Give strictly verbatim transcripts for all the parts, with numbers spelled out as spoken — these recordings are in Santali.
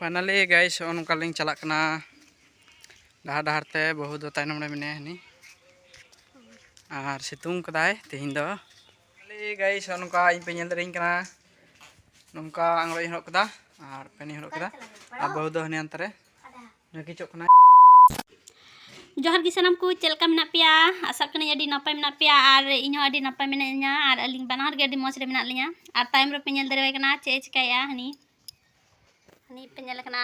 Finally guys, ᱱᱚᱜᱼᱚ ᱱᱚᱝᱠᱟ ᱞᱤᱧ ᱪᱟᱞᱟᱜ ᱠᱟᱱᱟ ᱰᱟᱦᱟᱨ ᱰᱟᱦᱟᱨ ᱛᱮ᱾ ᱵᱟᱹᱦᱩ ᱫᱚ ᱛᱟᱭᱱᱚᱢ ᱨᱮ ᱢᱮᱱᱟᱭᱟ ᱦᱟᱹᱱᱤ, ᱟᱨ ᱥᱤᱛᱩᱝ ᱠᱟᱫᱟᱭ ᱛᱮᱦᱮᱧ ᱫᱚ᱾ Finally guys, ᱱᱚᱜᱼᱚ ᱱᱚᱝᱠᱟ ᱤᱧ ᱯᱮ ᱧᱮᱞ ᱫᱟᱲᱮᱭᱟᱹᱧ ᱠᱟᱱᱟ, ᱱᱚᱝᱠᱟ ᱟᱝᱨᱚᱜ ᱤᱧ ᱦᱚᱨᱚᱜ ᱠᱟᱫᱟ ᱟᱨ ᱯᱮᱱ ᱤᱧ ᱦᱚᱨᱚᱜ ᱠᱟᱫᱟ, ᱟᱨ ᱵᱟᱹᱦᱩ ᱫᱚ ᱦᱟᱹᱱᱤ ᱦᱟᱱᱛᱮ ᱨᱮ ᱱᱟᱹᱠᱤᱪᱚᱜ ᱠᱟᱱᱟᱭ᱾ ᱡᱚᱦᱟᱨ ᱜᱮ ᱥᱟᱱᱟᱢ ᱠᱚ, ᱪᱮᱫ ᱞᱮᱠᱟ ᱢᱮᱱᱟᱜ ᱯᱮᱭᱟ? ᱟᱥᱟᱜ ᱠᱟᱹᱱᱟᱹᱧ ᱟᱹᱰᱤ ᱱᱟᱯᱟᱭ ᱢᱮᱱᱟᱜ ᱯᱮᱭᱟ, ᱟᱨ ᱤᱧ ᱦᱚᱸ ᱟᱹᱰᱤ ᱱᱟᱯᱟᱭ ᱢᱮᱱᱟᱜ ᱞᱤᱧᱟ, ᱟᱨ ᱟᱹᱞᱤᱧ ᱵᱟᱱᱟ ᱦᱚᱲ ᱜᱮ ᱟᱹᱰᱤ ᱢᱚᱡᱽ ᱨᱮ ᱢᱮᱱᱟᱜ ᱞᱤᱧᱟ᱾ ᱟᱨ ᱛᱟᱭᱚᱢ ᱨᱮᱯᱮ ᱧᱮᱞ ᱫᱟᱲᱮᱭᱟᱭ ᱠᱟᱱᱟ ᱪᱮᱫ ᱮ ᱪᱤᱠᱟᱹᱭᱮᱫᱼᱟ, ᱦᱟᱹᱱᱤ ᱦᱟᱹᱱᱤ ᱯᱮ ᱧᱮᱞᱮ ᱠᱟᱱᱟ᱾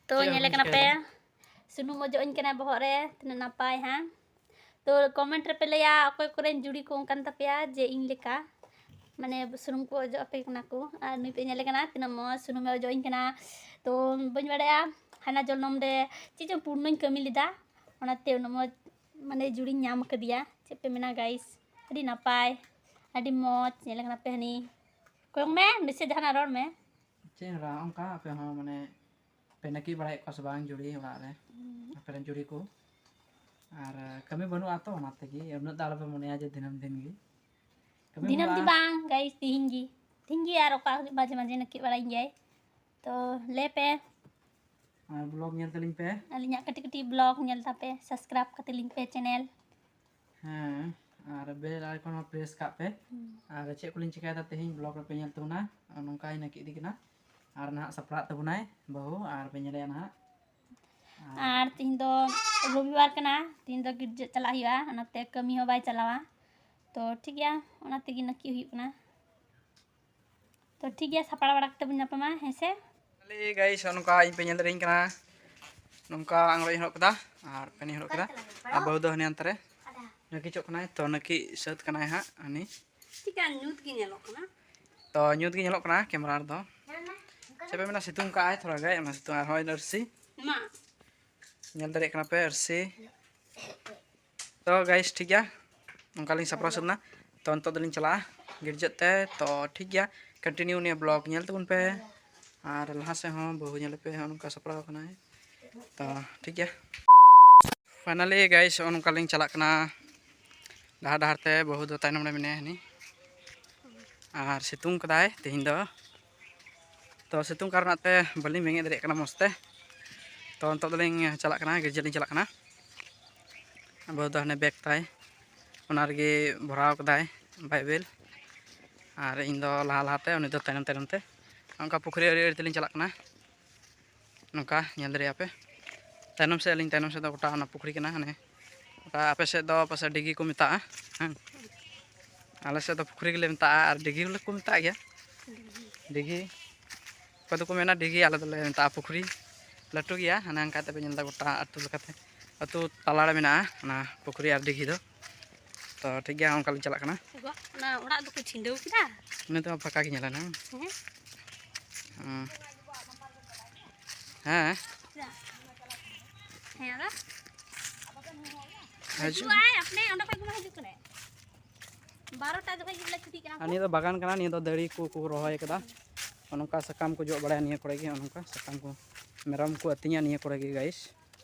ᱛᱚ ᱪᱮᱫ ᱦᱚᱸ ᱧᱮᱞᱮ ᱵᱟᱹᱧ ᱠᱟᱱᱟ ᱯᱮ, ᱪᱤᱠᱟᱹᱭᱮᱫᱟ᱾ ᱥᱩᱱᱩᱢ ᱚᱡᱚᱜ ᱟᱹᱧ ᱠᱟᱱᱟ ᱵᱚᱦᱚᱜ ᱨᱮ, ᱛᱤᱱᱟᱹᱜ ᱱᱟᱯᱟᱭ ᱦᱟᱸ᱾ ᱛᱚ comment ᱨᱮᱯᱮ ᱞᱟᱹᱭᱟ ᱚᱠᱚᱭ ᱠᱚᱨᱮᱱ ᱡᱩᱲᱤ ᱠᱚ ᱚᱱᱠᱟᱱ ᱛᱟᱯᱮᱭᱟ ᱡᱮ ᱤᱧ ᱞᱮᱠᱟ, ᱢᱟᱱᱮ ᱥᱩᱱᱩᱢ ᱠᱚ ᱚᱡᱚᱜ ᱟᱯᱮ ᱠᱟᱱᱟ ᱠᱚ᱾ ᱟᱨ ᱱᱩᱭ ᱯᱮ ᱧᱮᱞᱮ ᱠᱟᱱᱟ ᱛᱤᱱᱟᱹᱜ ᱢᱚᱡᱽ ᱥᱩᱱᱩᱢᱮ ᱚᱡᱚᱜ ᱟᱹᱧ ᱠᱟᱱᱟ᱾ ᱛᱚ ᱵᱟᱹᱧ ᱵᱟᱲᱟᱭᱟ, ᱦᱟᱱᱟ ᱡᱚᱱᱚᱢ ᱨᱮ ᱪᱮᱫ ᱪᱚᱝ ᱯᱩᱨᱱᱚᱧ ᱠᱟᱹᱢᱤ ᱞᱮᱫᱟ, ᱚᱱᱟᱛᱮ ᱩᱱᱟᱹᱜ ᱢᱚᱡᱽ ᱢᱟᱱᱮ ᱡᱩᱲᱤᱧ ᱧᱟᱢ ᱠᱟᱫᱮᱭᱟ᱾ ᱪᱮᱫ ᱯᱮ ᱢᱮᱱᱟ guys, ᱟᱹᱰᱤ ᱱᱟᱯᱟᱭ, ᱟᱹᱰᱤ ᱢᱚᱡᱽ ᱧᱮᱞᱮ ᱠᱟᱱᱟ ᱯᱮ᱾ ᱦᱟᱹᱱᱤ ᱠᱚᱭᱚᱜ ᱢᱮ, ᱱᱟᱥᱮ ᱡᱟᱦᱟᱱᱟᱜ ᱨᱚᱲ ᱢᱮ᱾ ᱪᱮᱫ ᱮᱢ ᱨᱚᱲᱟ, ᱚᱱᱠᱟ ᱟᱯᱮ ᱦᱚᱸ ᱢᱟᱱᱮ ᱯᱮ ᱱᱟᱹᱠᱤᱡ ᱵᱟᱲᱟᱭᱮᱫ ᱠᱚᱣᱟ ᱥᱮ ᱵᱟᱝ ᱡᱩᱲᱤ ᱚᱲᱟᱜ ᱨᱮ? ᱦᱩᱸ᱾ ᱟᱯᱮ ᱨᱮᱱ ᱡᱩᱲᱤ ᱠᱚ᱾ ᱟᱨ ᱠᱟᱹᱢᱤ ᱵᱟᱹᱱᱩᱜᱼᱟ ᱛᱚ, ᱚᱱᱟ ᱛᱮᱜᱮ ᱩᱱᱟᱹᱜ ᱫᱚ ᱟᱞᱚᱯᱮ ᱢᱚᱱᱮᱭᱟ ᱡᱮ ᱫᱤᱱᱟᱹᱢ ᱫᱤᱱ ᱜᱮ ᱠᱟᱹᱢᱤ ᱫᱤᱱᱟᱹᱢ ᱫᱚ ᱵᱟᱹᱱᱩᱜᱼᱟ᱾ ᱵᱟᱝ guys, ᱛᱤᱦᱤᱧ ᱜᱮ, ᱛᱤᱦᱤᱧ ᱜᱮ ᱟᱨ ᱚᱠᱟ ᱦᱤᱞᱳᱜ ᱢᱟᱡᱷᱮ ᱢᱟᱡᱷᱮ ᱱᱟᱹᱠᱤᱡ ᱵᱟᱲᱟᱧ ᱜᱮᱭᱟᱭ᱾ ᱛᱚ ᱞᱟᱹᱭ ᱯᱮ᱾ ᱟᱨ vlog ᱧᱮᱞ ᱛᱟᱹᱞᱤᱧ ᱯᱮ᱾ ᱟᱹᱞᱤᱧᱟᱜ ᱠᱟᱹᱴᱤᱡ ᱠᱟᱹᱴᱤᱡ vlog ᱧᱮᱞ ᱛᱟᱯᱮ, subscribe ᱠᱟᱛᱮ ᱞᱤᱧ ᱯᱮ channel᱾ ᱦᱮᱸ, ᱟᱨ bell icon ᱦᱚᱸ press ᱠᱟᱜ ᱯᱮ᱾ ᱦᱩᱸ᱾ ᱟᱨ ᱪᱮᱫ ᱠᱚᱞᱤᱧ ᱪᱤᱠᱟᱹᱭᱮᱫᱟ ᱛᱮᱦᱮᱧ vlog ᱨᱮᱯᱮ ᱧᱮᱞ ᱛᱟᱵᱚᱱᱟ᱾ ᱟᱨ ᱱᱚᱝᱠᱟ ᱤᱱᱟᱹ ᱠᱤ ᱤᱫᱤ ᱠᱟᱱᱟ᱾ ᱟᱨ ᱱᱟᱦᱟᱜ ᱥᱟᱯᱲᱟᱜ ᱛᱟᱵᱚᱱᱟᱭ ᱵᱟᱹᱦᱩ, ᱟᱨ ᱯᱮ ᱧᱮᱞᱮᱭᱟ ᱱᱟᱦᱟᱜ᱾ ᱟᱨ ᱛᱤᱦᱤᱧ ᱫᱚ ᱨᱚᱵᱤᱵᱟᱨ ᱠᱟᱱᱟ, ᱛᱤᱦᱤᱧ ᱫᱚ ᱜᱤᱨᱡᱟᱹ ᱪᱟᱞᱟᱜ ᱦᱩᱭᱩᱜᱼᱟ, ᱚᱱᱟᱛᱮ ᱠᱟᱹᱢᱤ ᱦᱚᱸ ᱵᱟᱭ ᱪᱟᱞᱟᱣᱟ᱾ ᱛᱚ ᱴᱷᱤᱠ ᱜᱮᱭᱟ, ᱚᱱᱟ ᱛᱮᱜᱮ ᱱᱟᱹᱠᱤᱡ ᱦᱩᱭᱩᱜ ᱠᱟᱱᱟ᱾ ᱛᱚ ᱴᱷᱤᱠ ᱜᱮᱭᱟ, ᱥᱟᱯᱲᱟᱣ ᱵᱟᱲᱟ ᱠᱟᱛᱮ ᱵᱚᱱ ᱧᱟᱯᱟᱢᱟ, ᱦᱮᱸ ᱥᱮ? Finally guys, ᱱᱚᱝᱠᱟ ᱤᱧ ᱯᱮ ᱧᱮᱞ ᱫᱟᱲᱮᱭᱟᱹᱧ ᱠᱟᱱᱟ, ᱱᱚᱝᱠᱟ ᱟᱝᱨᱚᱜ ᱤᱧ ᱦᱚᱨᱚᱜ ᱠᱟᱫᱟ ᱟᱨ ᱯᱮᱱ ᱤᱧ ᱦᱚᱨᱚᱜ ᱠᱟᱫᱟ, ᱟᱨ ᱵᱟᱹᱦᱩ ᱫᱚ ᱦᱟᱹᱱᱤ ᱦᱟᱱᱛᱮ ᱨᱮ ᱱᱟᱹᱠᱤᱪᱚᱜ ᱠᱟᱱᱟᱭ᱾ ᱛᱚ ᱱᱟᱹᱠᱤᱡ ᱥᱟᱹᱛ ᱠᱟᱱᱟᱭ ᱦᱟᱸᱜ ᱦᱟᱹᱱᱤ᱾ ᱪᱤᱠᱟ ᱧᱩᱛ ᱜᱮ ᱧᱮᱞᱚᱜ ᱠᱟᱱᱟ? ᱛᱚ ᱧᱩᱛ ᱜᱮ ᱧᱮᱞᱚᱜ ᱠᱟᱱᱟ camera ᱨᱮᱫᱚ᱾ ᱪᱮᱫ ᱯᱮ ᱢᱮᱱᱟ, ᱥᱤᱛᱩᱝ ᱠᱟᱜᱼᱟᱭ ᱛᱷᱚᱲᱟ ᱜᱟᱱ, ᱚᱱᱟ ᱥᱤᱛᱩᱝ ᱟᱨᱦᱚᱸ ᱟᱹᱨᱥᱤ᱾ ᱢᱟ᱾ ᱧᱮᱞ ᱫᱟᱲᱮᱭᱟᱜ ᱠᱟᱱᱟ ᱯᱮ ᱟᱹᱨᱥᱤ᱾ ᱛᱚ guys, ᱴᱷᱤᱠ ᱜᱮᱭᱟ, ᱱᱚᱝᱠᱟ ᱞᱤᱧ ᱥᱟᱯᱲᱟᱣ ᱥᱟᱹᱛ ᱮᱱᱟ᱾ ᱛᱚ ᱱᱤᱛᱚᱜ ᱫᱚᱞᱤᱧ ᱪᱟᱞᱟᱜᱼᱟ ᱜᱤᱨᱡᱟᱹ ᱛᱮ᱾ ᱛᱚ ᱴᱷᱤᱠ ᱜᱮᱭᱟ, continue ᱱᱤᱭᱟᱹ vlog ᱧᱮᱞ ᱛᱟᱵᱚᱱ ᱯᱮ᱾ ᱟᱨ ᱞᱟᱦᱟ ᱥᱮᱫ ᱦᱚᱸ ᱵᱟᱹᱦᱩ ᱧᱮᱞ ᱯᱮ, ᱱᱚᱜᱼᱚ ᱱᱚᱝᱠᱟ ᱥᱟᱯᱲᱟᱣ ᱠᱟᱱᱟᱭ᱾ ᱛᱚ ᱴᱷᱤᱠ ᱜᱮᱭᱟ, finally guys, ᱱᱚᱜᱼᱚ ᱱᱚᱝᱠᱟ ᱞᱤᱧ ᱪᱟᱞᱟᱜ ᱠᱟᱱᱟ ᱰᱟᱦᱟᱨ ᱰᱟᱦᱟᱨ ᱛᱮ᱾ ᱵᱟᱹᱦᱩ ᱫᱚ ᱛᱟᱭᱱᱚᱢ ᱨᱮ ᱢᱮᱱᱟᱭᱟ ᱦᱟᱹᱱᱤ, ᱟᱨ ᱥᱤᱛᱩᱝ ᱠᱟᱫᱟᱭ ᱛᱮᱦᱮᱧ ᱫᱚ᱾ ᱛᱚ ᱥᱤᱛᱩᱝ ᱠᱟᱨᱚᱱᱟᱜ ᱛᱮ ᱵᱟᱹᱞᱤᱧ ᱵᱮᱸᱜᱮᱫ ᱫᱟᱲᱮᱭᱟᱜ ᱠᱟᱱᱟ ᱢᱚᱡᱽ ᱛᱮ᱾ ᱛᱚ ᱱᱤᱛᱚᱜ ᱫᱚᱞᱤᱧ ᱪᱟᱞᱟᱜ ᱠᱟᱱᱟ, ᱜᱤᱨᱡᱟᱹ ᱞᱤᱧ ᱪᱟᱞᱟᱜ ᱠᱟᱱᱟ᱾ ᱵᱟᱹᱦᱩ ᱫᱚ ᱦᱟᱱᱮ ᱵᱮᱜᱽ ᱛᱟᱭ, ᱚᱱᱟ ᱨᱮᱜᱮ ᱵᱷᱚᱨᱟᱣ ᱠᱟᱫᱟᱭ ᱵᱟᱭᱵᱮᱞ᱾ ᱟᱨ ᱤᱧ ᱫᱚ ᱞᱟᱦᱟ ᱞᱟᱦᱟᱛᱮ, ᱩᱱᱤ ᱫᱚ ᱛᱟᱭᱱᱚᱢ ᱛᱟᱭᱱᱚᱢ ᱛᱮ᱾ ᱚᱱᱠᱟ ᱯᱩᱠᱷᱨᱤ ᱟᱲᱮ ᱟᱲᱮ ᱛᱮᱞᱤᱧ ᱪᱟᱞᱟᱜ ᱠᱟᱱᱟ᱾ ᱱᱚᱝᱠᱟ ᱧᱮᱞ ᱫᱟᱲᱮᱭᱟᱜᱼᱟ ᱯᱮ, ᱛᱟᱭᱱᱚᱢ ᱥᱮᱫ, ᱟᱹᱞᱤᱧ ᱛᱟᱭᱱᱚᱢ ᱥᱮᱫ ᱫᱚ ᱜᱚᱴᱟ ᱚᱱᱟ ᱯᱩᱠᱷᱨᱤ ᱠᱟᱱᱟ᱾ ᱦᱟᱱᱮ ᱚᱱᱠᱟ ᱟᱯᱮ ᱥᱮᱫ ᱫᱚ ᱯᱟᱥᱮᱡ ᱰᱤᱜᱷᱤ ᱠᱚ ᱢᱮᱛᱟᱜᱼᱟ, ᱦᱮᱸ, ᱟᱞᱮ ᱥᱮᱫ ᱫᱚ ᱯᱩᱠᱷᱨᱤ ᱜᱮᱞᱮ ᱢᱮᱛᱟᱜᱼᱟ, ᱟᱨ ᱰᱤᱜᱷᱤ ᱦᱚᱸᱞᱮ ᱠᱚ ᱢᱮᱛᱟᱜ ᱜᱮᱭᱟ᱾ ᱰᱤᱜᱷᱤ᱾ ᱚᱠᱚᱭ ᱫᱚᱠᱚ ᱢᱮᱱᱟ ᱰᱤᱜᱷᱤ, ᱟᱞᱮ ᱫᱚᱞᱮ ᱢᱮᱛᱟᱜᱼᱟ ᱯᱩᱠᱷᱨᱤ᱾ ᱞᱟᱹᱴᱩ ᱜᱮᱭᱟ, ᱦᱟᱱᱮ ᱚᱱᱠᱟ ᱛᱮᱯᱮ ᱧᱮᱞ ᱮᱫᱟ, ᱜᱚᱴᱟ ᱟᱹᱛᱩ ᱞᱮᱠᱟᱛᱮ, ᱟᱹᱛᱩ ᱛᱟᱞᱟᱨᱮ ᱢᱮᱱᱟᱜᱼᱟ ᱚᱱᱟ ᱯᱩᱠᱷᱨᱤ ᱟᱨ ᱰᱤᱜᱷᱤ ᱫᱚ᱾ ᱛᱚ ᱴᱷᱤᱠ ᱜᱮᱭᱟ, ᱚᱱᱠᱟ ᱞᱤᱧ ᱪᱟᱞᱟᱜ ᱠᱟᱱᱟ᱾ ᱜᱚ, ᱚᱱᱟ ᱚᱲᱟᱜ ᱫᱚᱠᱚ ᱪᱷᱤᱸᱰᱟᱹᱣ ᱠᱮᱫᱟ? ᱩᱱᱤ ᱫᱚ ᱯᱷᱟᱸᱠᱟ ᱜᱮ ᱧᱮᱞᱟ ᱱᱟᱝ᱾ ᱦᱮᱸ? ᱦᱮᱸ᱾ ᱦᱮᱸ᱾ ᱪᱮᱫᱟᱜ? ᱦᱮᱸ, ᱟᱫᱚ? ᱦᱤᱡᱩᱜ᱾ ᱦᱤᱡᱩᱜ ᱟᱭ, ᱟᱯᱱᱮ ᱚᱸᱰᱮ ᱠᱷᱚᱡ ᱜᱮ ᱵᱟᱝ ᱦᱤᱡᱩᱜ ᱠᱟᱱᱟᱭ᱾ ᱵᱟᱨᱚᱴᱟ ᱡᱚᱠᱷᱚᱡ ᱜᱮ ᱵᱚᱞᱮ ᱪᱷᱩᱴᱤᱜ ᱠᱟᱱᱟ ᱠᱚ᱾ ᱟᱨ ᱱᱤᱭᱟᱹ ᱫᱚ ᱵᱟᱜᱟᱱ ᱠᱟᱱᱟ, ᱱᱤᱭᱟᱹ ᱫᱚ ᱫᱟᱨᱮ ᱠᱚ ᱠᱚ ᱨᱚᱦᱚᱭ ᱠᱟᱫᱟ᱾ ᱱᱚᱝᱠᱟ ᱥᱟᱠᱟᱢ ᱠᱚ ᱡᱚᱜ ᱵᱟᱲᱟᱭᱟ ᱱᱤᱭᱟᱹ ᱠᱚᱨᱮ ᱜᱮ, ᱱᱚᱝᱠᱟ ᱥᱟᱠᱟᱢ ᱠᱚ ᱢᱮᱨᱚᱢ ᱠᱚ ᱟᱹᱛᱤᱧᱟ ᱱᱤᱭᱟᱹ ᱠᱚᱨᱮ ᱜᱮ, ᱜᱟᱭᱤᱥ᱾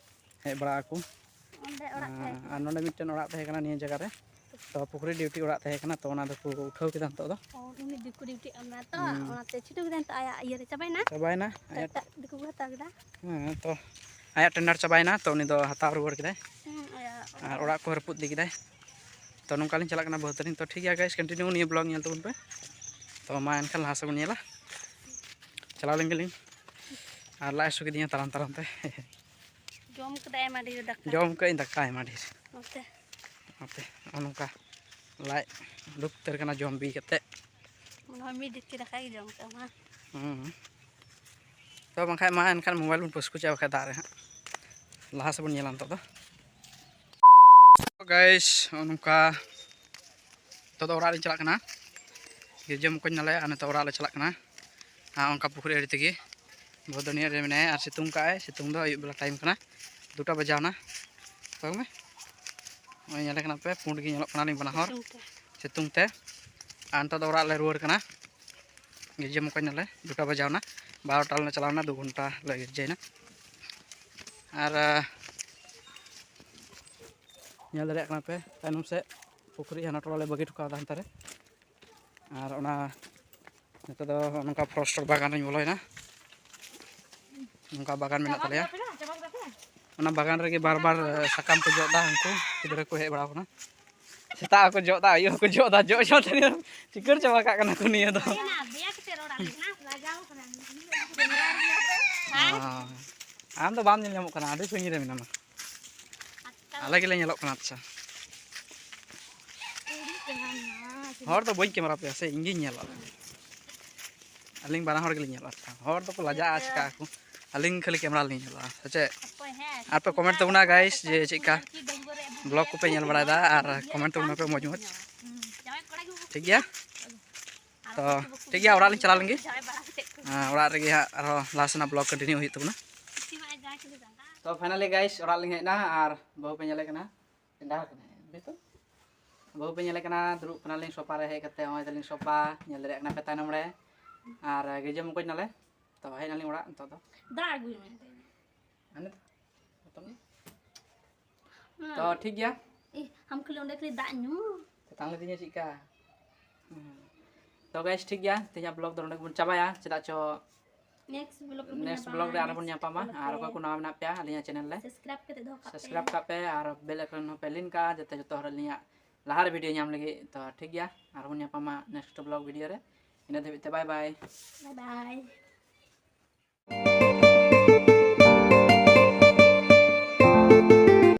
ᱦᱮᱡ ᱵᱟᱲᱟᱜ ᱟᱠᱚ᱾ ᱚᱸᱰᱮ ᱚᱲᱟᱜ ᱛᱟᱦᱮᱸ ᱟᱨ ᱠᱟᱱᱟ᱾ ᱱᱚᱰᱮ ᱢᱤᱫᱴᱮᱱ ᱚᱲᱟᱜ ᱛᱟᱦᱮᱸ ᱠᱟᱱᱟ ᱱᱤᱭᱟᱹ ᱡᱟᱭᱜᱟ ᱨᱮ, ᱛᱚ ᱯᱩᱠᱷᱨᱤ ᱰᱤᱭᱩᱴᱤ ᱚᱲᱟᱜ ᱛᱟᱦᱮᱸ ᱠᱟᱱᱟ, ᱛᱚ ᱚᱱᱟ ᱫᱚᱠᱚ ᱩᱴᱷᱟᱹᱣ ᱠᱮᱫᱟ ᱱᱤᱛᱚᱜ ᱫᱚ᱾ ᱚ, ᱩᱱᱤ ᱫᱤᱠᱩ ᱰᱤᱭᱩᱴᱤ ᱮᱢ ᱢᱮ ᱛᱚ, ᱦᱩᱸ᱾ ᱚᱱᱟᱛᱮ ᱪᱷᱩᱴᱟᱹᱣ ᱠᱮᱫᱟᱭ ᱱᱤᱛᱚᱜ ᱟᱭᱟᱜ ᱤᱭᱟᱹ ᱨᱮ, ᱪᱟᱵᱟᱭᱮᱱᱟ? ᱪᱟᱵᱟᱭᱮᱱᱟ, ᱛᱚ ᱟᱭᱟᱜ ᱮᱴᱟᱜ ᱫᱤᱠᱩ ᱠᱚ ᱦᱟᱛᱟᱣ ᱠᱮᱫᱟ᱾ ᱦᱮᱸ, ᱛᱚ ᱟᱭᱟᱜ ᱴᱮᱱᱰᱟᱨ ᱪᱟᱵᱟᱭᱮᱱᱟ, ᱛᱚ ᱩᱱᱤ ᱫᱚ ᱦᱟᱛᱟᱣ ᱨᱩᱣᱟᱹᱲ ᱠᱮᱫᱟᱭ᱾ ᱦᱩᱸ, ᱟᱭᱟᱜ ᱟᱨ ᱚᱲᱟᱜ ᱠᱚ ᱨᱟᱹᱯᱩᱫ ᱤᱫᱤ ᱠᱮᱫᱟᱭ᱾ ᱛᱚ ᱱᱚᱝᱠᱟ ᱞᱤᱧ ᱪᱟᱞᱟᱜ ᱠᱟᱱᱟ ᱵᱟᱹᱦᱩ ᱛᱟᱹᱞᱤᱧ᱾ ᱛᱚ ᱴᱷᱤᱠ ᱜᱮᱭᱟ guys, continue ᱱᱤᱭᱟᱹ vlog ᱧᱮᱞ ᱛᱟᱵᱚᱱ ᱯᱮ᱾ ᱛᱚ ᱢᱟ ᱮᱱᱠᱷᱟᱱ ᱞᱟᱦᱟ ᱥᱮᱫ ᱵᱚᱱ ᱧᱮᱞᱟ, ᱪᱟᱞᱟᱣ ᱞᱮᱱ ᱜᱮᱞᱤᱧ᱾ ᱟᱨ ᱞᱟᱡ ᱦᱟᱹᱥᱩ ᱠᱮᱫᱤᱧᱟ ᱛᱟᱲᱟᱢ ᱛᱟᱲᱟᱢ ᱛᱮ᱾ ᱡᱚᱢ ᱠᱟᱫᱟᱭ ᱟᱭᱢᱟ ᱰᱷᱮᱨ ᱫᱟᱠᱟ᱾ ᱡᱚᱢ ᱠᱟᱜ ᱟᱹᱧ ᱫᱟᱠᱟ ᱟᱭᱢᱟ ᱰᱷᱮᱨ᱾ ᱱᱚᱛᱮ᱾ ᱱᱚᱛᱮ ᱱᱚᱜᱼᱚ ᱱᱚᱝᱠᱟ ᱞᱟᱡ ᱩᱰᱩᱠ ᱩᱛᱟᱹᱨ ᱠᱟᱱᱟ ᱡᱚᱢ ᱵᱤ ᱠᱟᱛᱮ᱾ ᱢᱚᱱᱮ ᱦᱚᱭ ᱢᱤᱫ ᱰᱤᱯᱪᱤ ᱫᱟᱠᱟ ᱜᱮ ᱡᱚᱢ ᱠᱟᱜᱼᱟ ᱢᱟ᱾ ᱦᱩᱸ᱾ ᱛᱚ ᱵᱟᱝᱠᱷᱟᱡ ᱢᱟ ᱮᱱᱠᱷᱟᱱ mobile ᱵᱚᱱ ᱯᱟᱹᱥᱠᱩ ᱪᱟᱵᱟ ᱠᱷᱟᱡ ᱫᱟᱜ ᱨᱮ ᱦᱟᱸᱜ᱾ ᱞᱟᱦᱟ ᱥᱮᱫ ᱵᱚᱱ ᱧᱮᱞᱟ ᱱᱤᱛᱚᱜ ᱫᱚ᱾ Guys, ᱱᱚᱜᱼᱚ ᱱᱚᱝᱠᱟ ᱱᱤᱛᱚᱜ ᱫᱚ ᱚᱲᱟᱜ ᱞᱤᱧ ᱪᱟᱞᱟᱜ ᱠᱟᱱᱟ᱾ ᱜᱤᱨᱡᱟᱹ ᱢᱚᱠᱚᱧ ᱱᱟᱞᱮ ᱟᱨ ᱱᱤᱛᱚᱜ ᱚᱲᱟᱜ ᱞᱮ ᱪᱟᱞᱟᱜ ᱠᱟᱱᱟ᱾ ᱟᱨ ᱚᱱᱠᱟ ᱯᱩᱠᱷᱨᱤ ᱟᱲᱮ ᱛᱮᱜᱮ ᱵᱚᱦᱚᱫᱟᱹᱱᱤᱭᱟᱹ ᱨᱮ ᱢᱮᱱᱟᱭᱟ ᱟᱨ ᱥᱤᱛᱩᱝ ᱠᱟᱜᱼᱟᱭ, ᱥᱤᱛᱩᱝ ᱫᱚ ᱟᱹᱭᱩᱵ ᱵᱮᱞᱟ time ᱠᱟᱱᱟ, ᱫᱩᱴᱟ ᱵᱟᱡᱟᱣ ᱱᱟ᱾ ᱛᱚ ᱢᱮ, ᱱᱚᱜᱼᱚᱭ ᱧᱮᱞᱮ ᱠᱟᱱᱟ ᱯᱮ, ᱯᱩᱸᱰ ᱜᱮ ᱧᱮᱞᱚᱜ ᱠᱟᱱᱟᱞᱤᱧ ᱵᱟᱱᱟ ᱦᱚᱲ ᱥᱤᱛᱩᱝ ᱛᱮ᱾ ᱥᱤᱛᱩᱝ ᱛᱮ᱾ ᱟᱨ ᱱᱤᱛᱚᱜ ᱫᱚ ᱚᱲᱟᱜ ᱞᱮ ᱨᱩᱣᱟᱹᱲ ᱠᱟᱱᱟ᱾ ᱜᱤᱨᱡᱟᱹ ᱢᱚᱠᱚᱧ ᱱᱟᱞᱮ ᱫᱩᱴᱟ ᱵᱟᱡᱟᱣ ᱱᱟ, ᱵᱟᱨᱚᱴᱟ ᱞᱮ ᱪᱟᱞᱟᱣ ᱱᱟ, ᱫᱩ ᱜᱷᱚᱱᱴᱟ ᱞᱮ ᱜᱤᱨᱡᱟᱹᱭ ᱱᱟ᱾ ᱟᱨ, ᱟᱸ, ᱧᱮᱞ ᱫᱟᱲᱮᱭᱟᱜ ᱠᱟᱱᱟ ᱯᱮ ᱛᱟᱭᱱᱚᱢ ᱥᱮᱫ ᱯᱩᱠᱷᱨᱤ, ᱦᱟᱱᱟ ᱴᱚᱞᱟ ᱞᱮ ᱵᱟᱹᱜᱤ ᱦᱚᱴᱚ ᱠᱟᱣᱫᱟ ᱦᱟᱱᱛᱮ ᱨᱮ᱾ ᱟᱨ ᱚᱱᱟ ᱱᱤᱛᱚᱜ ᱫᱚ ᱱᱚᱝᱠᱟ ᱯᱷᱚᱨᱮᱥᱴᱟᱨ ᱵᱟᱜᱟᱱ ᱨᱤᱧ ᱵᱚᱞᱚᱭᱮᱱᱟ᱾ ᱱᱚᱝᱠᱟ ᱵᱟᱜᱟᱱ ᱢᱮᱱᱟᱜ ᱛᱟᱞᱮᱭᱟ᱾ ᱚᱱᱟ ᱵᱟᱜᱟᱱ ᱨᱮᱜᱮ ᱵᱟᱨ ᱵᱟᱨ ᱥᱟᱠᱟᱢ ᱠᱚ ᱡᱚᱜ ᱮᱫᱟ, ᱩᱱᱠᱩ ᱜᱤᱫᱽᱨᱟᱹ ᱠᱚ ᱦᱮᱡ ᱵᱟᱲᱟᱣ ᱠᱟᱱᱟ᱾ ᱥᱮᱛᱟᱜ ᱦᱚᱸᱠᱚ ᱡᱚᱜ ᱮᱫᱟ, ᱟᱹᱭᱩᱵ ᱦᱚᱸᱠᱚ ᱡᱚᱜ ᱮᱫᱟ, ᱡᱚᱜ ᱡᱚᱜ ᱛᱮ ᱪᱤᱠᱟᱹᱲ ᱪᱟᱵᱟ ᱠᱟᱜ ᱠᱟᱱᱟ ᱠᱚ ᱱᱤᱭᱟᱹ ᱫᱚ᱾ ᱚ, ᱟᱢ ᱫᱚ ᱵᱟᱢ ᱧᱮᱞ ᱧᱟᱢᱚᱜ ᱠᱟᱱᱟ, ᱟᱹᱰᱤ ᱥᱟᱺᱜᱤᱧ ᱨᱮ ᱢᱮᱱᱟᱢᱟ᱾ ᱟᱞᱮ ᱜᱮᱞᱮ ᱧᱮᱞᱚᱜ ᱠᱟᱱᱟ᱾ ᱟᱪᱪᱷᱟ, ᱦᱚᱲ ᱫᱚ ᱵᱟᱹᱧ ᱠᱮᱢᱮᱨᱟ ᱯᱮᱭᱟ ᱥᱮ, ᱤᱧ ᱜᱤᱧ ᱧᱮᱞᱚᱜᱼᱟ᱾ ᱟᱹᱞᱤᱧ ᱵᱟᱱᱟ ᱦᱚᱲ ᱜᱮᱞᱤᱧ ᱧᱮᱞᱚᱜᱼᱟ᱾ ᱟᱪᱪᱷᱟ, ᱦᱚᱲ ᱫᱚᱠᱚ ᱞᱟᱡᱟᱜᱼᱟ, ᱪᱤᱠᱟᱹᱜ ᱟᱠᱚ, ᱟᱹᱞᱤᱧ ᱠᱷᱟᱹᱞᱤ ᱠᱮᱢᱮᱨᱟ ᱞᱤᱧ ᱧᱮᱞᱚᱜᱼᱟ ᱥᱮ ᱪᱮᱫ? ᱟᱨᱯᱮ ᱠᱚᱢᱮᱱᱴ ᱛᱟᱵᱚᱱᱟ ᱜᱟᱭᱤᱥ ᱡᱮ ᱪᱮᱫᱠᱟ ᱵᱞᱚᱜ ᱠᱚᱯᱮ ᱧᱮᱞ ᱵᱟᱲᱟᱭᱮᱫᱟ ᱟᱨ ᱠᱚᱢᱮᱱᱴ ᱛᱟᱵᱚᱱᱟ ᱯᱮ ᱢᱚᱡᱽ ᱢᱚᱡᱽ᱾ ᱴᱷᱤᱠ ᱜᱮᱭᱟ, ᱛᱚ ᱴᱷᱤᱠ ᱜᱮᱭᱟ, ᱚᱲᱟᱜ ᱞᱤᱧ ᱪᱟᱞᱟᱣ ᱞᱮᱱ ᱜᱮ᱾ ᱦᱮᱸ, ᱚᱲᱟᱜ ᱨᱮᱜᱮ ᱦᱟᱸᱜ ᱟᱨᱦᱚᱸ ᱞᱟᱦᱟ ᱥᱮᱱᱟᱜ ᱵᱞᱚᱜ ᱠᱚᱱᱴᱤᱱᱤᱭᱩ ᱦᱩᱭᱩᱜ ᱛᱟᱵᱚᱱᱟ᱾ ᱛᱚ ᱯᱷᱟᱭᱱᱟᱞᱤ ᱜᱟᱭᱤᱥ, ᱚᱲᱟᱜ ᱞᱤᱧ ᱦᱮᱡ ᱮᱱᱟ ᱟᱨ ᱵᱟᱹᱦᱩ ᱯᱮ ᱧᱮᱞᱮ ᱠᱟᱱᱟ᱾ ᱰᱟᱦᱟᱨ ᱠᱟᱱᱟ, ᱵᱮᱥ ᱛᱚ? ᱵᱟᱹᱦᱩ ᱯᱮ ᱧᱮᱞᱮ ᱠᱟᱱᱟ, ᱫᱩᱲᱩᱵ ᱠᱟᱱᱟᱞᱤᱧ ᱥᱳᱯᱷᱟ ᱨᱮ ᱦᱮᱡ ᱠᱟᱛᱮ, ᱱᱚᱜᱼᱚᱭ ᱛᱟᱞᱤᱧ ᱥᱳᱯᱷᱟ, ᱧᱮᱞ ᱫᱟᱲᱮᱭᱟᱜ ᱠᱟᱱᱟ ᱯᱮ ᱛᱟᱭᱱᱚᱢ ᱨᱮ᱾ ᱟᱨ ᱜᱤᱡᱟᱹ ᱢᱚᱠᱚᱡ ᱱᱟᱞᱮ, ᱛᱚ ᱦᱮᱡ ᱱᱟᱞᱤᱧ ᱚᱲᱟᱜ ᱱᱤᱛᱚᱜ ᱫᱚ᱾ ᱫᱟᱜ ᱟᱹᱜᱩᱭ ᱢᱮ᱾ ᱟᱨ ᱱᱤᱛᱚᱜ? ᱦᱩᱸ᱾ ᱛᱚ ᱴᱷᱤᱠ ᱜᱮᱭᱟ᱾ ᱤᱦ, ᱟᱢ ᱠᱷᱟᱹᱞᱤ ᱚᱸᱰᱮ ᱠᱷᱟᱹᱞᱤ ᱫᱟᱜ ᱧᱩ᱾ ᱛᱮᱛᱟᱝ ᱞᱤᱫᱤᱧᱟ ᱪᱮᱫᱠᱟ? ᱦᱩᱸ᱾ ᱛᱚ ᱜᱟᱭᱤᱥ ᱴᱷᱤᱠ ᱜᱮᱭᱟ, ᱛᱮᱦᱮᱧᱟᱜ ᱵᱞᱚᱜ ᱫᱚ ᱱᱚᱸᱰᱮ ᱜᱮᱵᱚᱱ ᱪᱟᱵᱟᱭᱟ, ᱪᱮᱫᱟᱜ ᱪᱚ ᱱᱮᱠᱥᱴ ᱵᱞᱚᱜ ᱨᱮᱵᱚᱱ ᱱᱮᱠᱥᱴ ᱧᱟᱯᱟᱢᱟ, ᱵᱞᱚᱜ ᱨᱮ ᱟᱨᱦᱚᱸ ᱵᱚᱱ ᱱᱮᱠᱥᱴ ᱧᱟᱯᱟᱢᱟ᱾ ᱵᱞᱚᱜ ᱟᱨ ᱨᱮ ᱚᱠᱚᱭ ᱠᱚ ᱱᱟᱣᱟ ᱢᱮᱱᱟᱜ ᱯᱮᱭᱟ ᱟᱹᱞᱤᱧᱟᱜ ᱪᱮᱱᱮᱞ ᱨᱮ, ᱥᱟᱵᱥᱠᱨᱟᱭᱤᱵ ᱠᱟᱛᱮ ᱫᱚᱦᱚ ᱠᱟᱜ ᱯᱮ᱾ ᱥᱟᱵᱥᱠᱨᱟᱭᱤᱵ ᱠᱟᱜ ᱯᱮ ᱟᱨ ᱵᱮᱞ ᱟᱭᱠᱚᱱ ᱦᱚᱸ ᱯᱮ ᱞᱤᱱ ᱠᱟᱜᱼᱟ, ᱡᱟᱛᱮ ᱡᱚᱛᱚ ᱦᱚᱲ ᱟᱹᱞᱤᱧᱟᱜ ᱞᱟᱦᱟᱨᱮ ᱵᱷᱤᱰᱤᱭᱳ ᱧᱟᱢ ᱞᱟᱹᱜᱤᱫ᱾ ᱛᱚ ᱴᱷᱤᱠ ᱜᱮᱭᱟ, ᱟᱨᱦᱚᱸ ᱵᱚᱱ ᱧᱟᱯᱟᱢᱟ ᱱᱮᱠᱥᱴ ᱵᱞᱚᱜ ᱵᱷᱤᱰᱤᱭᱳ ᱨᱮ᱾ ᱤᱱᱟᱹ ᱫᱷᱟᱹᱵᱤᱡ ᱛᱮ ᱵᱟᱭ ᱵᱟᱭ᱾ ᱵᱟᱭ ᱵᱟᱭ᱾